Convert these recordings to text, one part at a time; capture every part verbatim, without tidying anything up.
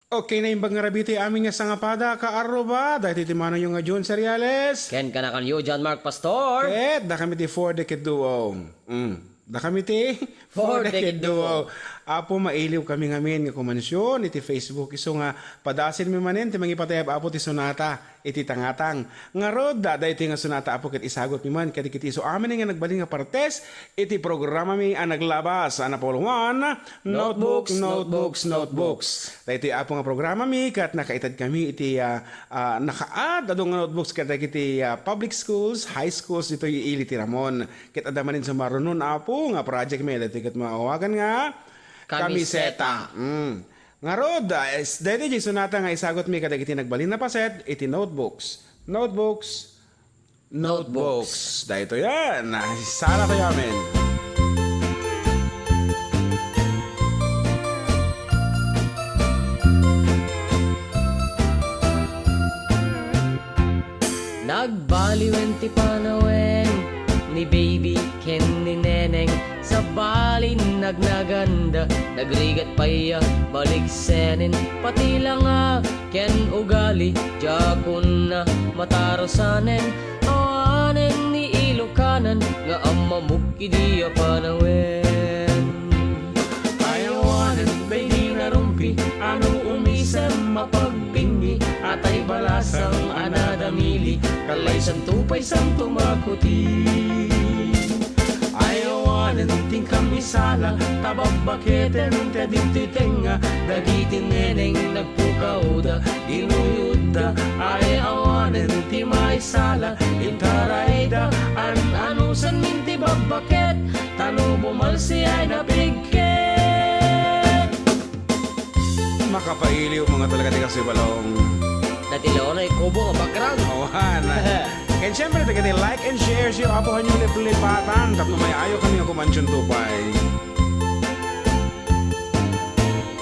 Okay, naimbag ngarud ditoy amin nga sangapada, kaarruba, daytoy ti manongyo nga Jun Seriales. Ken kanakanyo, John Mark Pastor. Ket dakami ti For the Kid Duo. Mm. Dakami ti For the Kid Duo. Apo, mailiw kami ngamin nga kumansion iti Facebook. Isu nga padasenmi manen ti mangipatayab, Apo, ti sonata iti tangatang. Ngarud, da-, daytoy nga sonata, Apo, ket isagutmi man kadagiti isu amin nga nagbalin nga partes iti programami a naglabas a napulwan, Notebooks, Notebooks, Notebooks, Notebooks. Daytoy, Apo, nga programami ket nakaitedkami iti, ah, ah, nakaad adu nga notebooks kadagiti, ah, public schools, high schools ditoy ili ti Ramon. Ket adda manen sumarunon, Apo, nga projectmi, daytoy ket maawagan nga Kamiseta. Kamiseta. Mm. Ngarud, ah, is-, daytoy diay sonata nga isagutmi kadagiti nagbalin a paset iti notebooks. Notebooks. Notebooks. Notebooks. Daytoy yan. Ay, sala tayo, amen. Nagbaliwen ti panawen ni Baby ken ni Neneng. Sabalin nagnaganda, nagrigat pay a baliksenen. Pati langa ken ugali, diakon a matarusanen. Awanen ni Ilokanan nga ammamok idi a panawen. Ay awanen daydi narumpi, ano umisem mapagbinni, atay balasang a nadamili, kalaysanto pay santo makuti. Ay awanen ti kamisala, ta babbaketen ti ditoy tengnga, dagiti neneng nagpukawda, ginuyodda. Ay awanen ti maisala, intarayda, an-anusanmin ti babbaket, ta no bumalsi ay napigket. Makapailiw nga talaga ti kastoy, Balong. Dati lawanay kubo nga background. Awan. Ken siyempre, dagiti like and share, siyo, Apo, hanyo liplipatan tapno may-ayo kami nga kumansionto pay.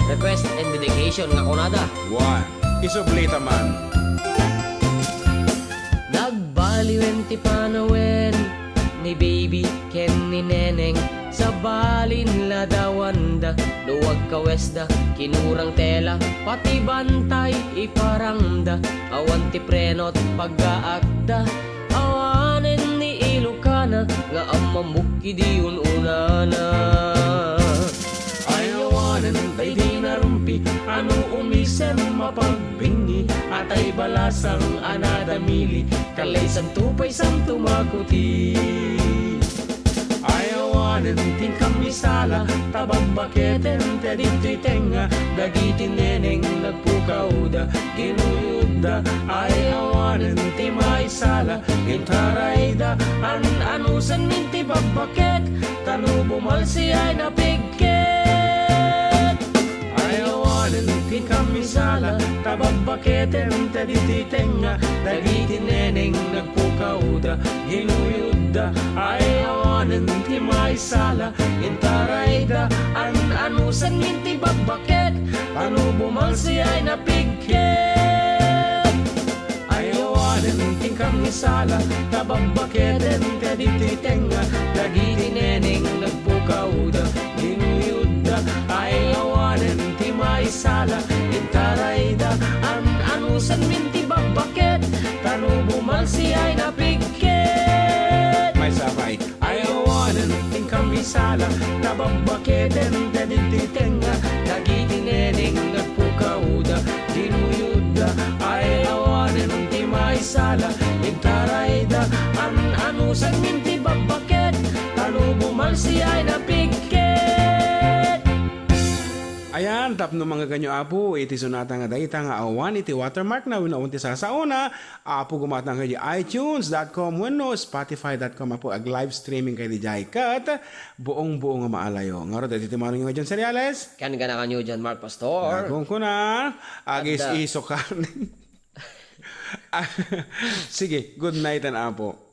Request and dedication nga kunada. Wan. Isublita man. Nagbaliwen ti panawen ni Baby ken ni Neneng. Sabalin ladawanda, no agkawesda, kinurang tela, pati bantay iparangda. Awan ti prenot paggaakda. Awanen ni Ilokana nga ammamok idi un-unana. Ay awanen daydi narumpi, ano umisem mapagbinni, atay balasang a nadamili, kalaysanto pay santo makuti. Ay awanen ti kamisala, ta babbaketen ti ditoy tengnga, dagiti neneng nagpukawda, ginuyodda. Ay awanen ti maisala, intarayda, an-anusanmin ti babbaket, ta no bumalsi ay napigket. Ay awanen ti kamisala, ta babbaketen ti ditoy tengnga, dagiti neneng nagpukawda, ginuyodda. Ay awanen ti maisala, intarayda, an-anusanmin ti babbaket, ta no bumalsi ay napigket. Ay awanen ti kamisala, ta babbaketen ti ditoy tengnga, dagiti neneng nagpukawda, ginuyodda. Ay awanen ti maisala, intarayda, an-anusanmin ti babbaket, ta no bumalsi ay napigket. Maysa pay. Ay awanen ti kamisala, ta babbaketen ti ditoy tengnga, dagiti neneng nagpukawda, ginuyodda. Ay awanen ti maisala, intarayda, an-anusanmin ti babbaket, ta no bumalsi ay napigket. Ayan, tapno manggaganyo, Apo, iti sonata nga dayta nga awan iti watermark na wenno awan ti sasaona, Apo, gumatang kadi iTunes dot com wenno Spotify dot com, Apo, ag-live streaming kadi jay ket buong-buong nga maalayo. Ngarud, daytoy ti manongyo nga John Seriales. Ken kanakanyo, John Mark Pastor. Nga kunkuna, ag-is-iso ka. Sige, good night, an Apo.